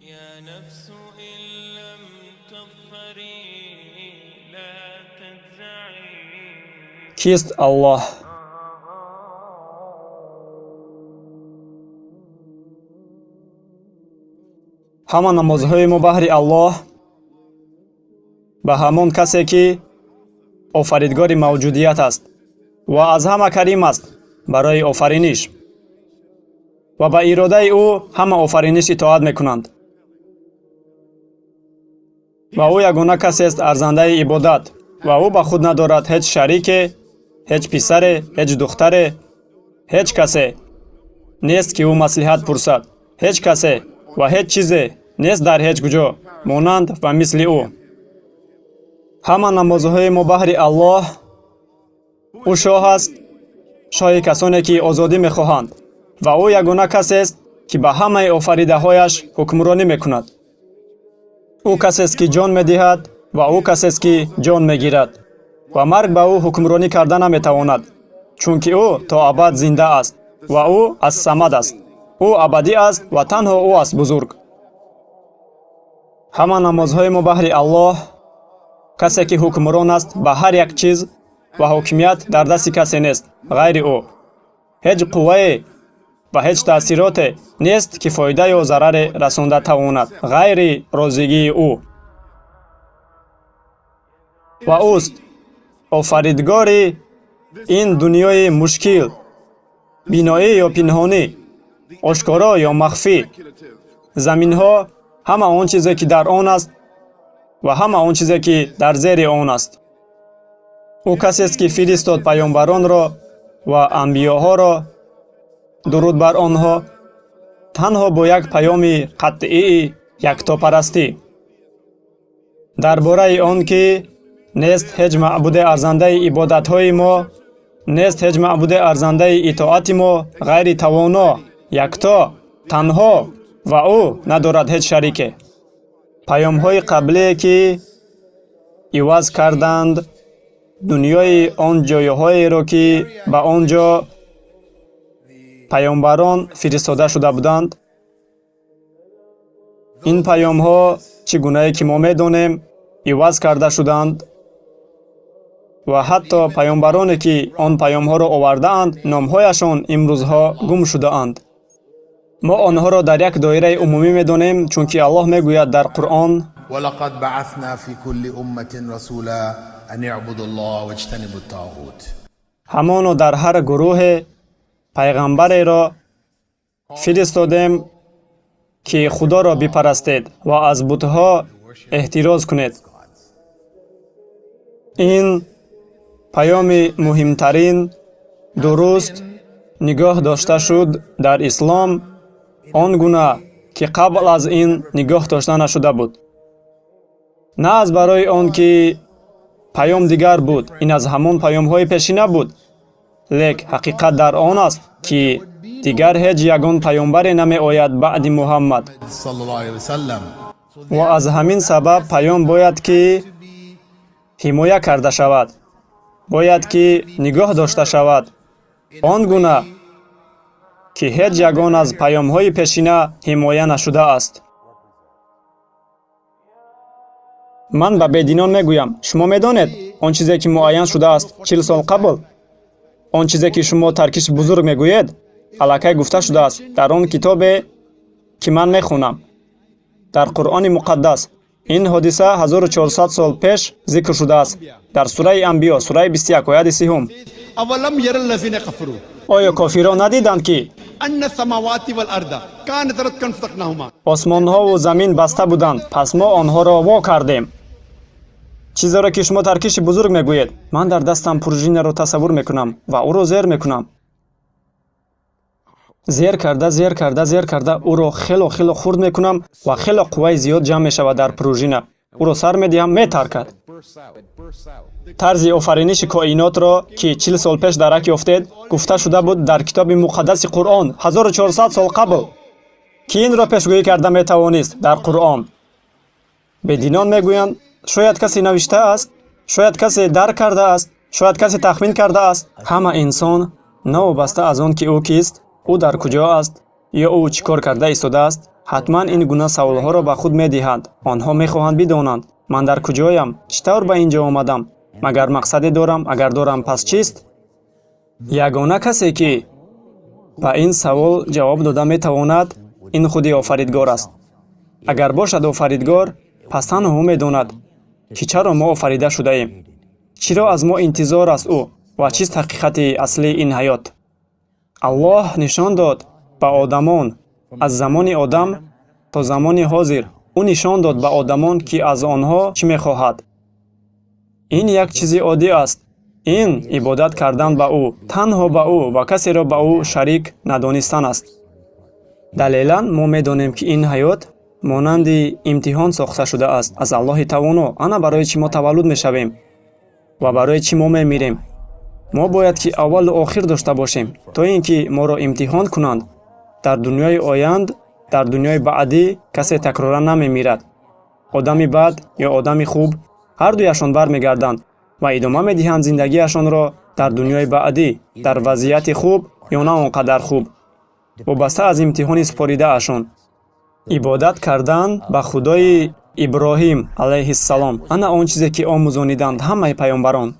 يا نفس إن لم تظفري لا تجزعي. Кист Аллоҳ? Ҳама намозҳои мо баҳри Аллоҳ, ба ҳамон касе ки офаридгори мавҷудият аст ва аз ҳама карим аст барои офариниш ва ба иродаи ӯ ҳама офариниш итоат мекунанд ва ӯ ягона касест арзандаи ибодат ва ӯ ба худ надорад ҳеҷ шарике, ҳеҷ писаре, ҳеҷ духтаре, ҳеҷ касе нест ки ӯ маслиҳат пурсад, ҳеҷ касе ва ҳеҷ чизе нест дар ҳеҷ куҷо монанд ва мисли ӯ. Ҳама намозҳои мо баҳри Аллоҳ. Ӯ шоҳ аст, шоҳи касоне ки озодӣ мехоҳанд ва ӯ ягона касест ки ба ҳамаи офаридаҳояш ҳукмронӣ мекунад. Ӯ касест ки ҷон медиҳад ва ӯ касест ки ҷон мегирад ва марг ба ӯ ҳукмронӣ карда наметавонад, чунки ӯ то абад зинда аст ва ӯ ас-Самад аст. Ӯ абадӣ аст ва танҳо ӯ аст бузург. Ҳама намозҳои мо баҳри Аллоҳ, касе ки ҳукмрон аст ба ҳар як чиз ва ҳокимият дар дасти касе нест ғайри ӯ. Ҳеҷ қуввае ва ҳеҷ таъсироте нест ки фоида ё зараре расонда тавонад ғайри розигии ӯ. Ва ӯст офаридгори ин дунёи мушкил, биноӣ ё пинҳонӣ, ошкоро ё махфӣ, заминҳо, ҳама он чизе ки дар он аст ва ҳама он чизе ки дар зери он аст. Ӯ касест ки фиристод паёмбаронро ва анбиёҳоро, дуруд бар онҳо, танҳо бо як паёми қатъии яктопарастӣ дар бораи он ки нест ҳеҷ маъбуде арзандаи ибодатҳои мо, нест ҳеҷ маъбуде арзандаи итоати мо ғайри тавоно, якто, танҳо ва ӯ надорад ҳеҷ шарике. Паёмҳои қаблие ки иваз карданд дунёи он ҷойҳоеро ки ба он ҷо паёмбарон фиристода шуда буданд, ин паёмҳо чӣ гунае ки мо медонем иваз карда шуданд ва ҳатто паёмбароне ки он паёмҳоро овардаанд номҳояшон имрӯзҳо гум шудаанд. Мо онҳоро дар як доираи умумӣ медонем, чунки Аллоҳ мегӯяд дар Қуръон: ولقد بعثنا في كل أمة رسولا أن اعبدوا الله واجتنبوا الطاغوت. Ҳамоно дар ҳар гурӯҳе пайғамбареро фиристодем ки Худоро бипарастед ва аз бутҳо эҳтироз кунед. Ин паёми муҳимтарин дуруст нигоҳ дошта шуд дар ислом он гуна ки қабл аз ин нигоҳ дошта нашуда буд. На аз барои он ки паём дигар буд, ин аз ҳамон паёмҳои пешина буд, лек ҳақиқат дар он аст ки дигар ҳеҷ ягон паёмбаре намеояд баъди Муҳаммад. صلى الله عليه وسلم. Ва аз ҳамин сабаб паём бояд ки ҳимоя карда шавад, бояд ки нигоҳ дошта шавад он гуна ки ҳеҷ ягон аз паёмҳои пешина ҳимоя нашудааст. Ман ба бединон мегӯям: шумо медонед он чизе ки муайян шудааст 40 сол қабл, он чизе ки шумо таркиши бузург мегӯед, аллакай гуфта шудааст дар он китобе ки ман мехонам, дар Қуръони муқаддас. Ин ҳодиса 1400 сол пеш зикр шудааст дар сураи Анбиё, сураи 21, ояти 30. أولم ير الذين كفروا Оё кофирон надиданд ки أن السماوات والأرض كانت رتقا فتقناهما осмонҳову замин баста буданд, пас мо онҳоро во кардем? Чизеро ки шумо таркиши бузург мегӯед, ман дар дастам пружинаро тасаввур мекунам ва ӯро зер мекунам, зер карда, зер карда, зер карда, ӯро хело хело хурд мекунам ва хело қувваи зиёд ҷамъ мешавад дар пружина, ӯро сар медиҳам, метаркад. Тарзи офариниши коинотро ки 40 сол пеш дарак ёфтед, гуфта шуда буд дар китоби муқаддаси Қуръон 1400 сол қабл. Ки инро пешгӯӣ карда метавонист дар Қуръон? Бединон мегӯянд: шояд касе навиштааст, шояд касе дарк кардааст, шояд касе тахмин кардааст. Ҳама инсон, новобаста аз он ки ӯ кист, ӯ дар куҷо аст, Ё ӯ чӣ кор карда истодааст? Ҳатман ин гуна саволҳоро ба худ медиҳанд. Онҳо мехоҳанд бидонанд: ман дар куҷоям, чӣ тавр ба ин ҷо омадам, магар мақсаде дорам, агар дорам, пас чист? Ягона касе, ки ба ин савол ҷавоб дода метавонад, ин худи Офаридгор аст. Агар бошад Офаридгор, пас танҳо ӯ медонад, ки чаро мо офарида шудаем, чиро аз мо интизор аст ӯ ва чист ҳақиқати аслии ин ҳаёт. Аллоҳ нишон дод ба одамон аз замони Одам то замони ҳозир. Ӯ нишон дод ба одамон, ки аз онҳо чӣ мехоҳад. Ин як чизи оддӣ аст: ин ибодат кардан ба ӯ, танҳо ба ӯ, ва касеро ба ӯ шарик надонистан аст. Далелан мо медонем, ки ин ҳаёт монанди имтиҳон сохта шудааст аз Аллоҳи Тавоно. Ана барои чӣ мо таваллуд мешавем ва барои чӣ мо мемирем. Мо бояд ки аввалу охир дошта бошем, то ин ки моро имтиҳон кунанд. Дар дунёи оянд, дар дунёи баъдӣ касе такроран намемирад. Одами бад ё одами хуб, ҳардуяшон бармегарданд ва идома медиҳанд зиндагиашонро дар дунёи баъдӣ, дар вазъияти хуб ё на он қадар хуб, вобаста аз имтиҳони супоридаашон. Ибодат кардан ба Худои Иброҳим алайҳиссалом, ана он чизе, ки омӯзониданд ҳамаи паёмбарон.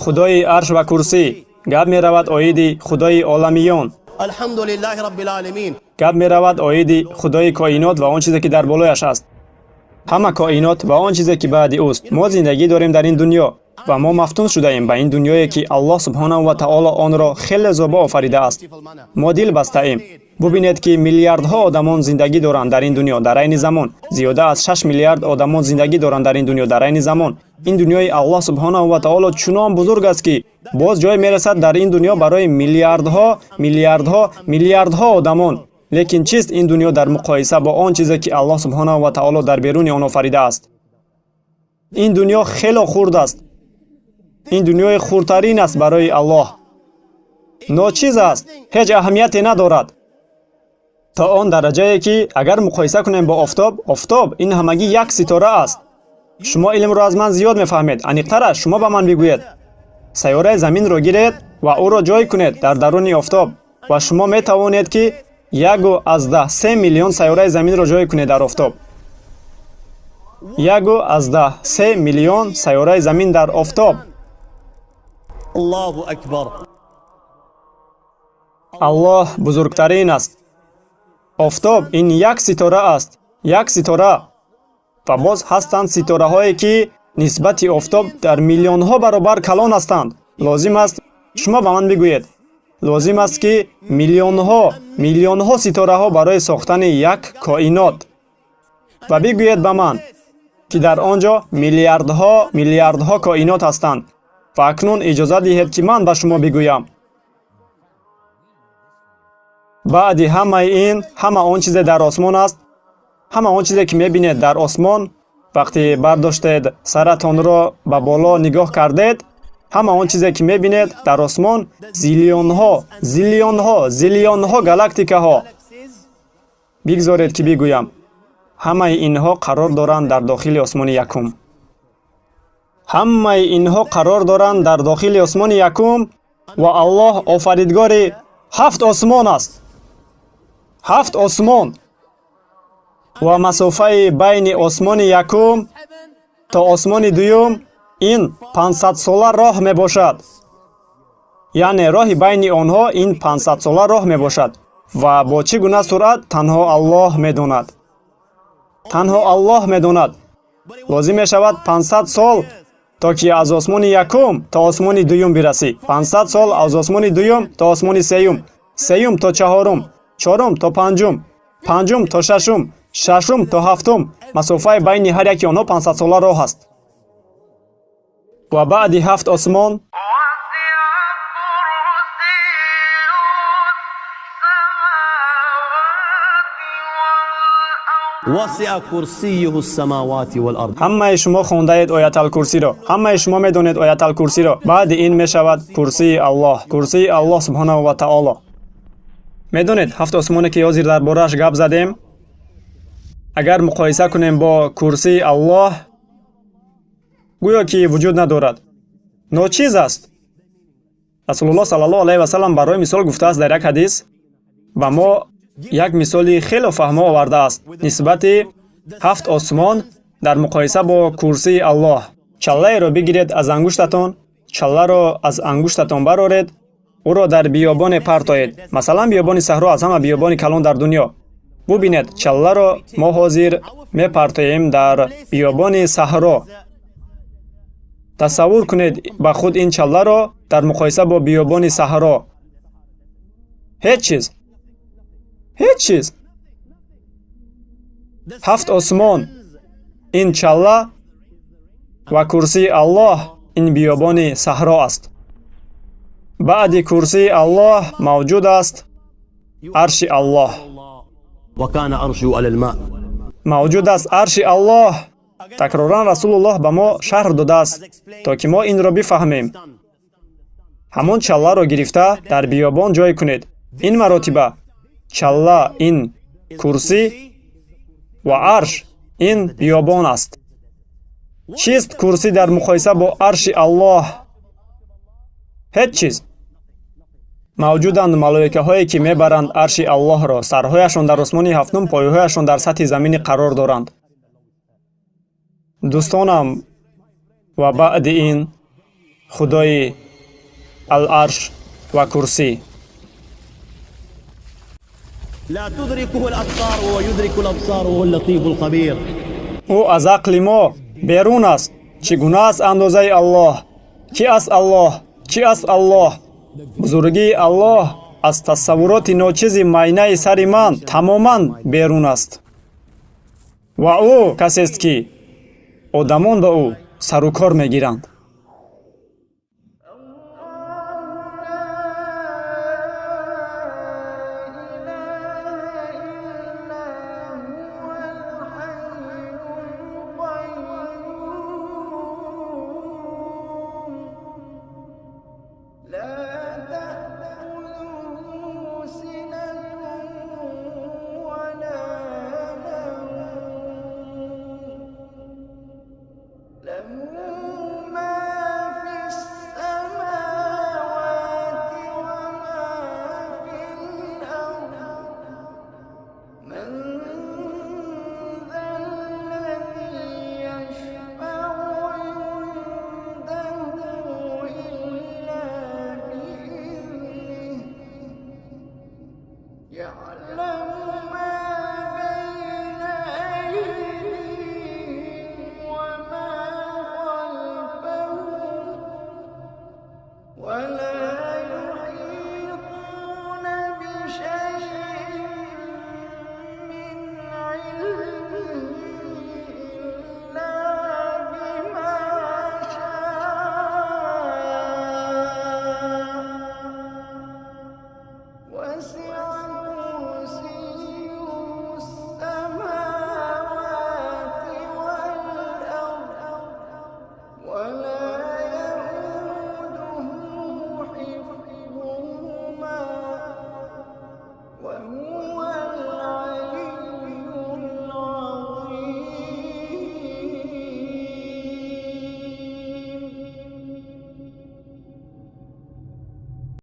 Худои арш ва курсӣ. Гап меравад оиди Худои оламиён. الحمد لله رب العالمين. Гап меравад оиди Худои коинот ва он чизе, ки дар болояш аст, ҳама коинот ва он чизе, ки баъди ӯст. Мо зиндагӣ дорем дар ин дунё ва мо мафтун шудаем ба ин дунёе, ки Аллоҳ субҳонаҳу ва таоло онро хеле зебо офаридааст. Мо дил бастаем. Бубинед, ки миллиардҳо одамон зиндагӣ доранд дар ин дунё дар айни замон. Зиёда аз 6 миллиард одамон зиндагӣ доранд дар ин дунё дар айни замон. Ин дунёи Аллоҳ субҳонаҳу ва таоло чунон бузург аст, ки боз ҷой мерасад дар ин дунё барои миллиардҳо, миллиардҳо, миллиардҳо одамон. Лекин чист ин дунё дар муқоиса бо он чизе, ки Аллоҳ субҳонаҳу ва таоло дар беруни он офаридааст? Ин дунё хело хурд аст. Ин дунёи хурдтарин аст барои Аллоҳ, ночиз аст, ҳеҷ аҳамияте надорад, то он дараҷае, ки агар муқоиса кунем бо офтоб, офтоб ин ҳамагӣ як ситора аст. Шумо илмро аз ман зиёд мефаҳмед. Аниқтараш, шумо ба ман бигӯед: сайёраи Заминро гиред ва ӯро ҷой кунед дар даруни офтоб ва шумо метавонед, ки 1,3 миллион сайёраи Заминро ҷой кунед дар офтоб. 1,3 миллион сайёраи Замин дар офтоб. الله أكبر. Аллоҳ бузургтарин аст. Офтоб ин як ситора аст, як ситора. Ва боз ҳастанд ситораҳое, ки нисбати офтоб дар миллионҳо баробар калон ҳастанд. Лозим аст, шумо ба ман бигӯед, лозим аст, ки миллионҳо, миллионҳо ситораҳо барои сохтани як коинот. Ва бигӯед ба ман, ки дар он ҷо миллиардҳо, миллиардҳо коинот ҳастанд. Ва акнун иҷозат диҳед, ки ман ба шумо бигӯям: баъди ҳамаи ин, ҳама он чизе дар осмон аст, ҳама он чизе, ки мебинед дар осмон, вақте бардоштед саратонро, ба боло нигоҳ кардед, ҳама он чизе, ки мебинед дар осмон, зиллионҳо, зиллионҳо, зиллионҳо галактикаҳо, бигзоред, ки бигӯям, ҳамаи инҳо қарор доранд дар дохили осмони якум. Ҳамаи инҳо қарор доранд дар дохили осмони якум. Ва Аллоҳ офаридгори ҳафт осмон аст, ҳафт осмон. Ва масофаи байни осмони якум то осмони дуюм ин 500-сола роҳ мебошад. Яъне роҳи байни онҳо ин 500-сола роҳ мебошад. Ва бо чӣ гуна суръат, танҳо Аллоҳ медонад, танҳо Аллоҳ медонад. Лозим мешавад 500 сол, то ки аз осмони якум то осмони дуюм бирасӣ, 500 сол аз осмони дуюм то осмони сеюм, сеюм то чаҳорум, чорум то панҷум, панҷум то шашум, шашум то ҳафтум. Масофаи байни ҳар яки онҳо 500-сола роҳ аст. Ва баъди ҳафт осмон وسع كرسيه السماوات والأرض. وسع كرسيه السماوات والأرض. Ҳамаи шумо хондаед Ояталкурсиро, ҳамаи шумо медонед Ояталкурсиро. Баъди ин мешавад курсии Аллоҳ, курсии Аллоҳ субҳонаҳу ва таоло. Медонед, ҳафт осмоне, ки ҳозир дар борааш гап задем, агар муқоиса кунем бо курсии Аллоҳ, гӯё ки вуҷуд надорад, ночиз аст. Расулуллоҳ саллаллоҳу алайҳи васаллам барои мисол гуфтааст дар як ҳадис: Ба мо як мисоли хеле фаҳмо овардааст нисбати ҳафт осмон дар муқоиса бо курсии Аллоҳ. Чаллаеро бигиред аз ангуштатон, чалларо аз ангуштатон бароред, ӯро дар биёбоне партоед. Масалан, биёбони саҳро аз ҳама биёбони калон дар дунё. Бубинед, чалларо мо ҳозир мепартоем дар биёбони саҳро. Тасаввур кунед ба худ ин чалларо дар муқоиса бо биёбони саҳро. Ҳеҷ чиз. Ҳеҷ чиз. Ҳафт осмон ин чалла ва курсии Аллоҳ ин биёбони саҳро аст. Баъди курсии Аллоҳ мавҷуд аст арши Аллоҳ. وكان عرشه على الماء. Мавҷуд аст арши Аллоҳ. Такроран Расулуллоҳ ба мо шарҳ додааст, то ки мо инро бифаҳмем. Ҳамон чалларо гирифта дар биёбон ҷой кунед. Ин маротиба чалла ин курсӣ ва арш ин биёбон аст. Чист курсӣ дар муқоиса бо арши Аллоҳ? Ҳеҷ чиз. Мавҷуданд малоикаҳое, ки мебаранд арши Аллоҳро. Сарҳояшон дар осмони ҳафтум, пойҳояшон дар сатҳи заминӣ қарор доранд. Дӯстонам, ва баъди ин Худои Ал-Арш ва курсӣ. لا تدركه الأبصار وهو يدرك الأبصار وهو اللطيف الخبير. Ӯ аз ақли мо берун аст. Чӣ гуна аст андозаи Аллоҳ? Чӣ аст Аллоҳ? Чӣ аст Аллоҳ? Бузургии Аллоҳ аз тасаввуроти ночизи майнаи сари ман тамоман берун аст. Ва ӯ касест, ки одамон ба ӯ сарукор мегиранд. لا تأخذه سنة ولا نوم له ما في السماوات وما في الأرض من ذا الذي يشفع عنده إلا بإذنه يعلم ما